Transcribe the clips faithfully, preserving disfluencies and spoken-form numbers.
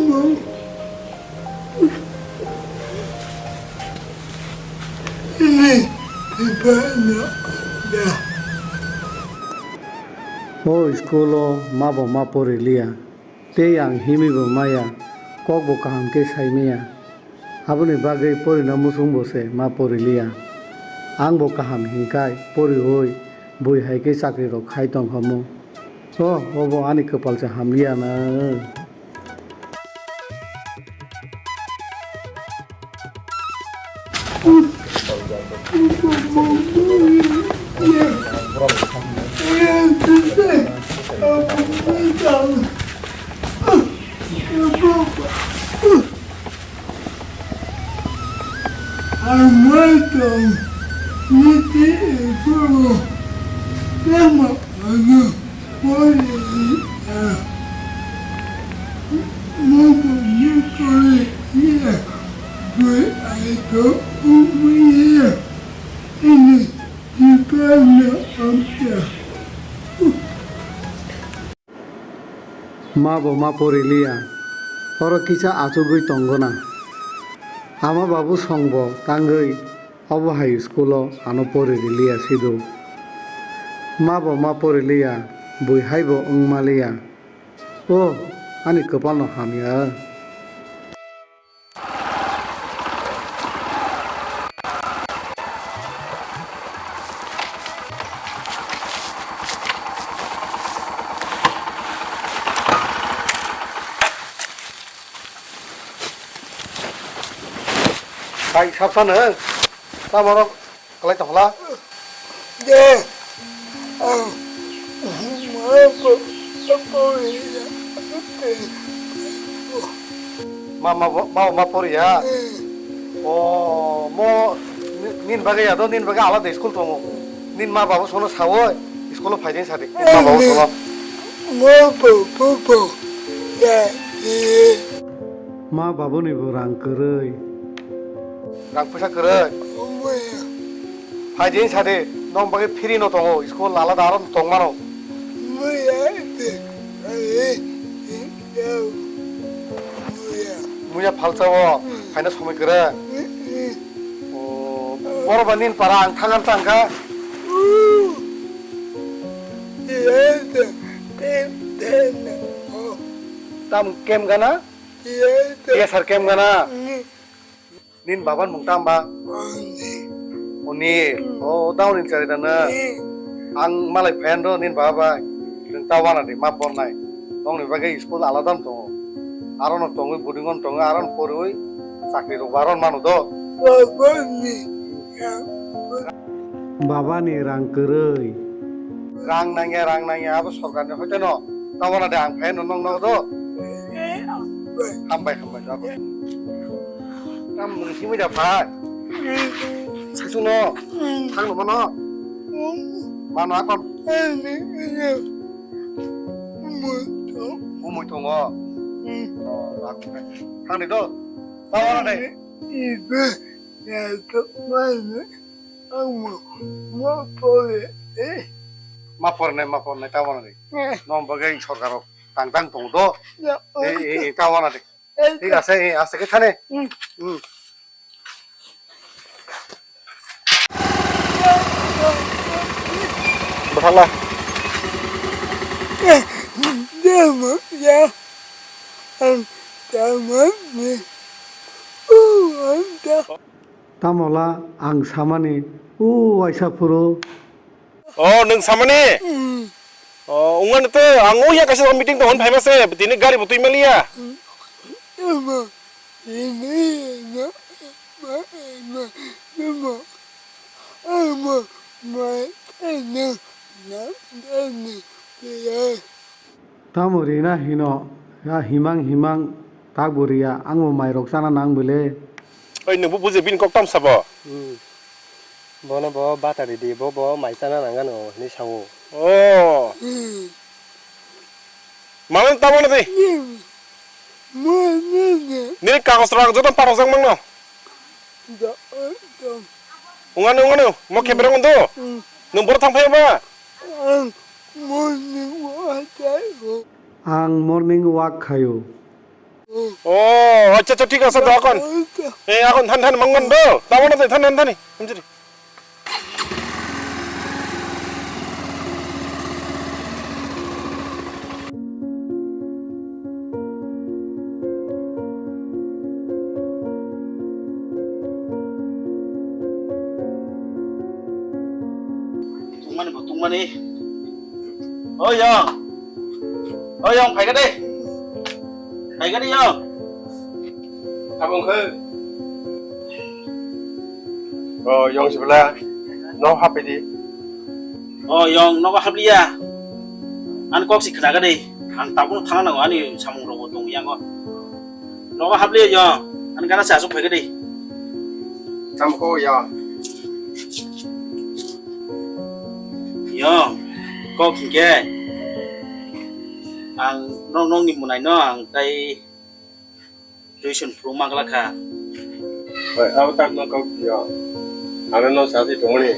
O school o ma bo ma pori liya, tei ang himwi bo maya, kok bo kaham khe sai maya. Aboni bagwi porina muchung bo se ma pori liya. Ang bo kaham hinkhai poriwi bui hai khe chakri rok khai tong kha mu. O, obo ani kwpal se hamliya na. Ma bo ma pori liya, oro kisa achugwi tongo na. Ama babu song bo tangwi obo hai school o ano pori ri liya sido. Ma bo ma pori liya, bui hai bo wng ma liya. O, ani kwpal no hamya. Hai, sabsano, tamo rok. Kalai tongla. De, ang ma bo, bo, ma, ma, bo, ma, ma poriya. O, mo, ni-, nin bagwi ya do, nin bagwi alada school tongo. Nin ma babu sono sawi, school o phaideng sadi. Ma babu sono. Ma bo, bo, bo, ya, ye. Ma babuni bo rang kwrwi. Rang puisa kwrwi. Omoya. Phaidi sadi, nong bagwi free no tongo, school alada aro tong mano. Moya, eh, eh, eh, eh, moya. Muya phalsa o, hmm, phaina somoi kwrwi. Hmm, hmm. O, boro ba nin para ang thangan tangkha. Uh. Iya, iya, iya, iya, iya. Tam kem gana? Iya, iya. Iya, sir, kem gana? Hmm. Nin baban mung tamba? Oni. Oni. Hmm. O, dauni chari dana. Hmm. Ang malai phayan do nin baba bai. Nung ta wana di, map bornai. Nongni bagwi school alada no tongo. Aro no tongwi, boarding o no tongo, aro no poriwi chakri rok aro no mano do. Babani. Babani rang kwrwi. Rang nangya, rang nangya, abo sorkarni hoite no. Tabona de ang phai no nong nogo do. Hambai, hambai, abo. Tam mung simi da phai. Sasung no. Thang no mano. Mano akon. Umui tongo. Oh, thang ni do. Tabona de. Ibe, ya, to, mano. Ang mo, mo pore, eh. Ma pornai, ma pornai, ta wana de. Eh. Nong bagwi sorkar rok tang tang tong do. Ya, eh, eh, eh, ta wana de. Eh, thik ase, eh, ase ke thane. Hmm. Hmm. Bwthala. Eh, demo, ya. Ang tamo ni. Uh, ang ta. Tamola ang samani, o waisa phuru. O, nwng samani? Mm. O, wngmani to, ang o ya kaisa meeting tong hwn phaima se, tini gari bo twi maliya. Mm. Emo, ini, emo, emo, emo, emo, emo, mai, eno, na, eno, ya. Tamo rina hino, ya himang himang tak bo riya, ang bo mai rok chana nang bile. Oi, nwngbo bujio bini kok tamo sabo? Hmm. Bono bo batari di, bo, bo mai chana nang ano, hinwi sao. Oh. Hmm. Mano tamo na di? Hmm. Mo, mo, mo. Nini kagos rok joto parok jak mangno. Da, eh, da. Ungano, ungano, mo khepereng undo. Hmm. Nwng boro thang phaiya ba? Ang morning walk khaio. Ang morning walk khaio. Oh, acha, acha, thik ase, do akon. Eh, akon than than mangman do. Tabona de than than thani. Hamjiri. Tungmani bo tungmani. O Yong. O Yong, phaikha de. Phaikha de Yong. Abo wngkha. O Yong sibla. No hapidi. O Yong, nogo habliya. Ani kok si khna kha de. Ang tabuk thana nango, ani samung rok bo tong yango. Nogo habliya Yong. Ani gana se asuk phaikha de. Tamko Yong. Yong, kok hingke ang nong nong ni munai no ang tai tuition phuru magla kha. Oi, abo tak no kok yo. Ano no sasi tongmani.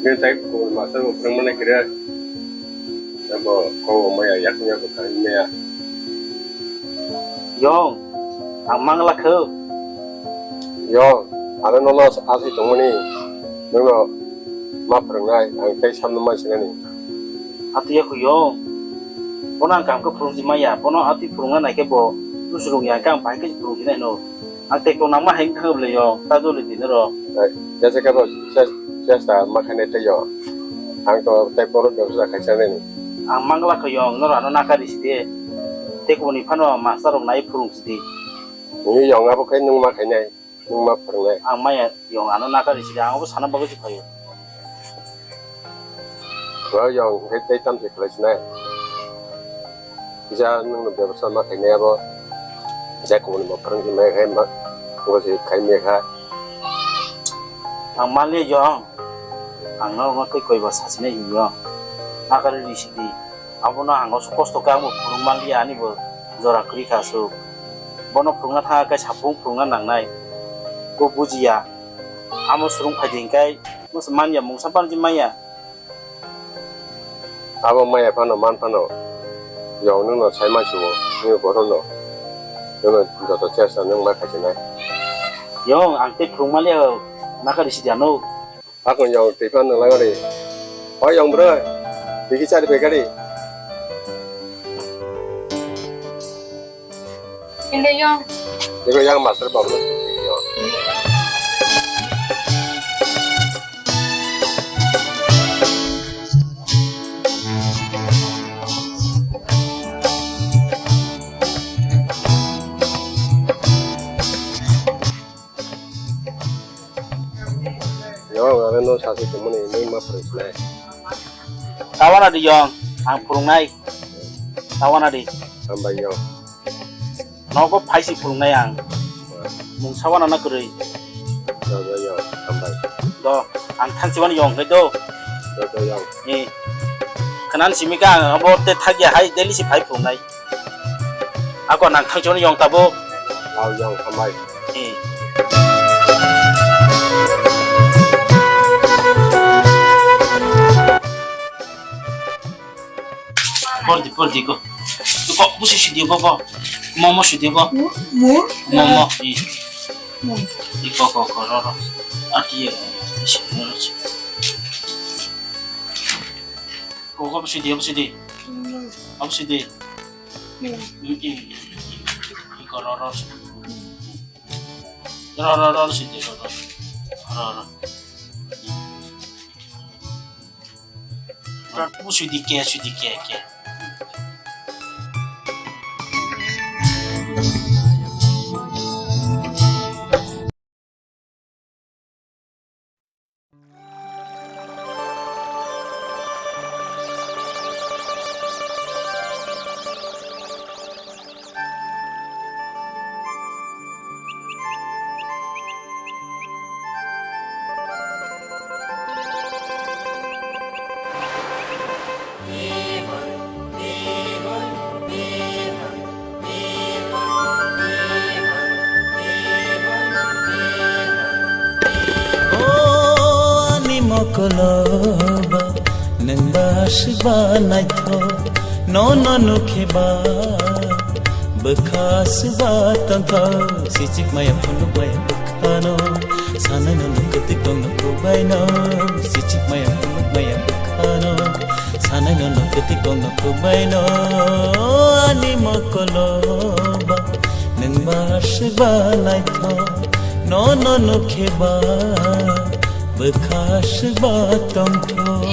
Ni tai ko master bo phuru mani kire. Abo ko maya yak yak ko kai maya. Yong, ang mangla kho. Yong, ano nono asai tongmani, nungno ma phwrwngnai, ang tei samno ma sinani. Atuya kho Yong, bono ang kaham khe phwrwngji maya, bono atwi phwrwngna naikhe bo bwswrwng ya khe ang bahai khe phwrwngji nai no. Ang tei tong nangma hai wngkha bwle Yong, ta joli di norok. Jesa khe bo chesta ma khainai tei yo. Ang to tei borok bebsa khaisa nini. Ang mangla kho Yong, norok ano nakari sidi. Tei kubuni phano master rok nai phwrwng sidi. Nini Yong abo khe nung ma khainai, nung ma phwrwngnai. Ang maya Yong ano nakari sidi, ang abo sana bagwi se phaio. Bo Yong hwnkhe tei tamo se khlai sinai. Kisa nwngno bebsa ma khainai abo. Kisa kubuni bo phwrwngwi maya khai ma, bo se khai maya kha. Ang manliya Yong. Ang no tei koi ba sasinai hinwi Yong. Nakari ri sidi. Abono ang oso kosto khe ang bo phwrwng manliya ani bo jora kwrwi kha aswk. Bono phwrwngna thang khe sapung phwrwngna nangnai. Bo bujiya. Amo swrwng phaidi hinkhai. Masa manya mungsa panji manya. Abo maya phano man phano. Yong nwngno sai mansigo, nini borokno. Nwngno joto chesta nwng ma khaisinai. Yong, ang tei phwrwng manliya, nakari sidi ano. Hakon Yong tei phano nang lagari. O Yong bro, bigi chari bai gari. Inde Yong. Iko yang master babu. Yong, aro no sasi tongmani, nini ma phwrwng sinai. Tawana di Yong, ang phwrwngnai. Tawana di. Hambai Yong. Nogo phaisi phwrwngnai ang. Mungsa wana na kwrwi. Hambai Yong, hambai. Do, ang thangsi wani Yong khe do. Do, do, Yong. Ni. Khnan simi ka ang abo te thagya hai daily si phai phwrwngnai. Ako nang thang chon yong tabo. Ao yong hambai. Eh. Pordi, pordi ko. Ko busi sidi ko ko. Momo sidi ko. Mo? Momo. Eh. Mo. Iko ko ko ro ro. Aki ya. Ko ko busi di, busi di. Busi di. Iki, iki, iki, ro, ro, ro, ro, ro, sidi, ro, ro, ro, ro. Ro, ro, sidi, ke, sidi, ke, ke. O ani mokoloba, nwng ba swba naithok, nono nukhe ba, Bwkha swba tongthok, sichik maya phunuk maya bwkhano. Sanai no nuk kwtwi kong no kubai no, sichik maya phunuk maya bwkhano. Sanai no nuk kwtwi kong no kubai no, ani mokolo ba, nwng ba swba naithok, no no nukhe ba, bwkha swba tongthok.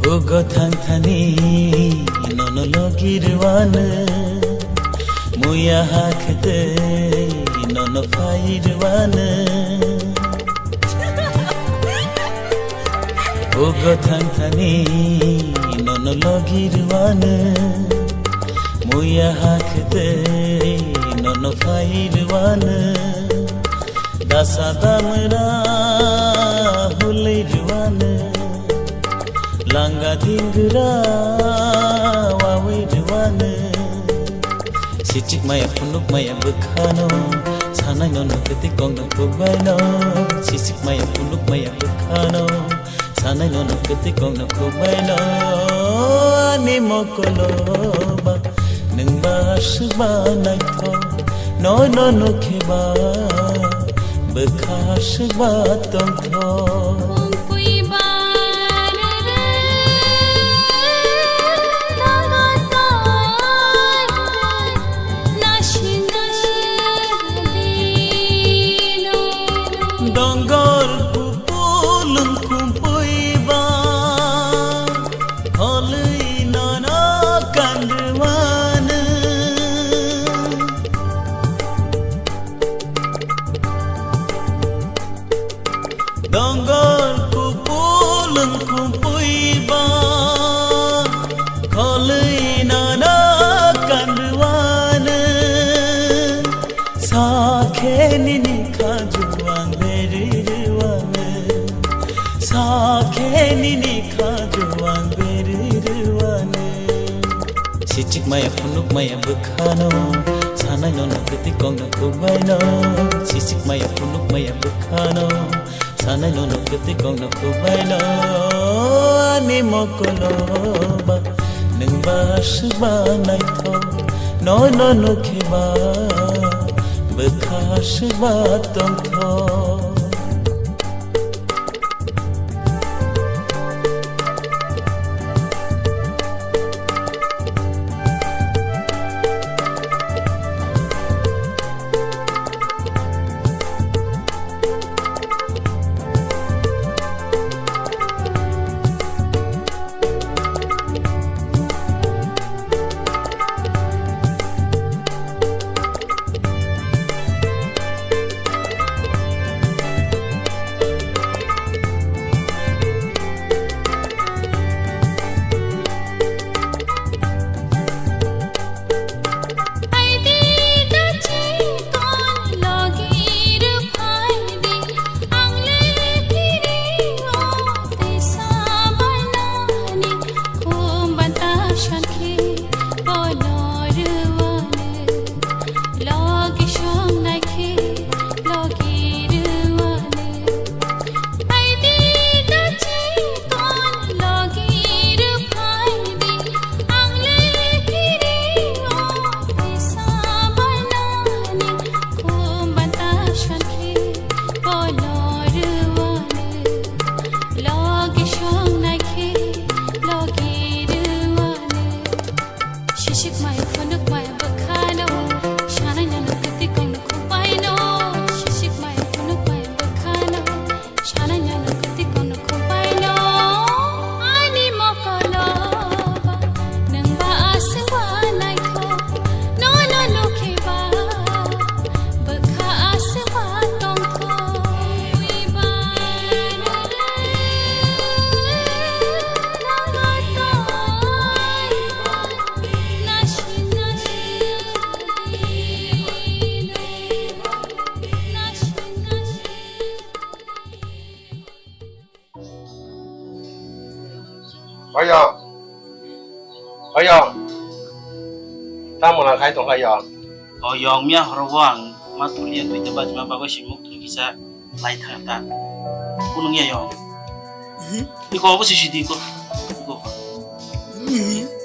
Hugo thang thani nono logi rwano, muya hakhete nono phai rwano. Hugo thang thani nono logi rwano, muya hakhete nono phai rwano. Dasa damra hulwi rwano, langa dingra wawi rwano. Sichik maya phunuk maya bwkhano, sanai no nuk kwtwi kong no kubai no. Sichik maya phunuk maya bwkhano, sanai no nuk kwtwi kong no kubai no. Ani mokolo ba, nwng ba swba naithok, no no nukhe ba, bwkha swba tongthok. Dongol kupul wngkhumpui ba, holwi nono kandwano. Dongol kupul wngkhumpui ba, holwi nono kandwano. Sakhe nini khajuang beri rwano, sakhe nini khajuang beri rwano. Sichik maya phunuk maya bwkhano, sanai no nuk kwtwi kong no kubai no. Sichik maya phunuk maya bwkhano, sanai no nuk kwtwi kong no kubai no. Ani mokolo ba, nwng ba swba naithok, no no nukhe ba, bwkha swba tongthok. Sisik maya phunuk maya bwkhano, sanai no nuk kwtwi kong no kubai no. Sisik maya phunuk maya bwkhano, sanai no nuk kwtwi kong no kubai no. Ani mokolo ba, nwng ba aswk ba naithok, no no nukhe ba, bwkha aswk ba tongthok. Oyo. Oyo. Tamo lang khai tong kha yo. O yong mia horo wang. Ma tuliya twi ta bajima bagwi si muk twi kisa lai thang ta. Kunung ya yo. Mhm. Iko obo si sidi ko. Iko. Mhm.